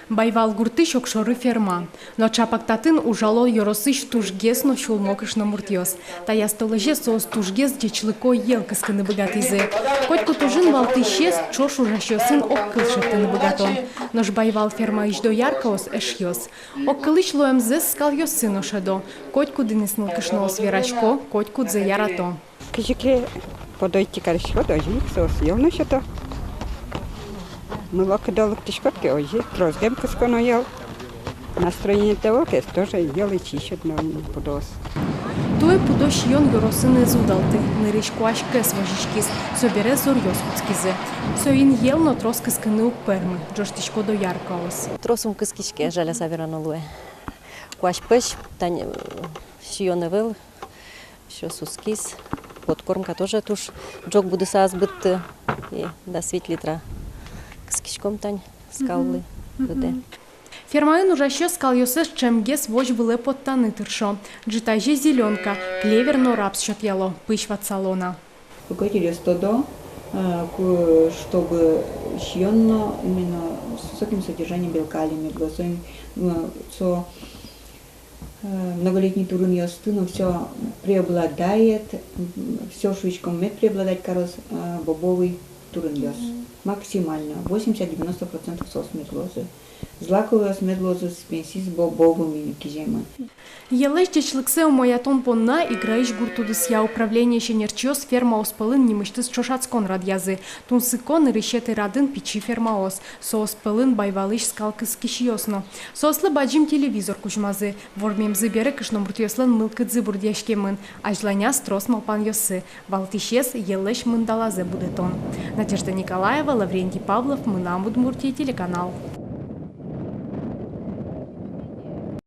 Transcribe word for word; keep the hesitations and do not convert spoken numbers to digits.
Байвал гуртысь огшоры ферма. Но чапак татын ужало ёросысь тужгес но сюлмо кышномуртъёс. Таяз толэзе соос тужгес ӟечлыко йӧл кыскыны быгатӥзы. Котькуд ужын валтӥсез — ӵош ужасьёсын огкыл шедьтыны быгатон. Нош Байвал фермаысь дояркаос — эшъёс. Огкылысь луэмзэс скалъёссы но шӧдо. Котькудӥныз нылкышноос верасько, котькудзэ ярато. Кызьы ке подойти кариськод, озьы ик соос йӧл но сёто. Мылокыдо лыктӥськод ке, озьы ик тросгем кысконо йӧл. Настроение тӧло ке, тоже йӧл ичи сётоно пудоос. Туэ пудо сиён ёросын ӧз удалты, нырысь куаськез возиськиз, собере зоръёс кутскизы. Соин йӧл но трос кыскыны уг пӧрмы, ӝожтӥсько дояркаос. Трос ум кыскиське, жаляса верано луэ. Куазь пӧсь, тань, э, сиён ӧвӧл, всё сускиз. Подкормка тоже туж ӝог будыса ӧз быдты. И дас вить литра кыскиськом тань скаллы быдэ. Фермаын ужасьёс скалъёссэс ӵемгес возь вылэ поттаны тыршо. Ӝытазе зелёнка, клевер но рапс сётъяло, пызь ватсало на. Руководительёс тодо, э, ку-, чтобы сиён но именно с высоким содержанием белка али мед луоз, э, со Э, многолетний турынъёсты но всё преобладает, м, всё, шуиськом, мед преобладать кароз, э, бобовый турынъёс. Максимально восемьдесят-девяносто процентов соос мед луозы. Злаковыйёс мед луозы, спенсиз бобовыми киземын. Йӧллэсь ӟечлыксэ умоятон понна Играысь гурт удысъя управлениысь ӧнерчиос фермаос пӧлын нимысьтыз ӵошатскон радъязы. Тунсыко нырысетӥ радын пичи фермаос. Соос пӧлын Байвалысь скал кыскисьёс но. Соослы бадӟым телевизор кузьмазы. Вормемзы бере кышномуртъёслэн мылкыдзы бурдъяськемын. Азьланяз трос малпанъёссы. Валтӥсез — йӧллэсь мындалазэ будэтон. Надежда Николаева, Лаврентий Павлов, «Мынам Удмуртие» телеканал.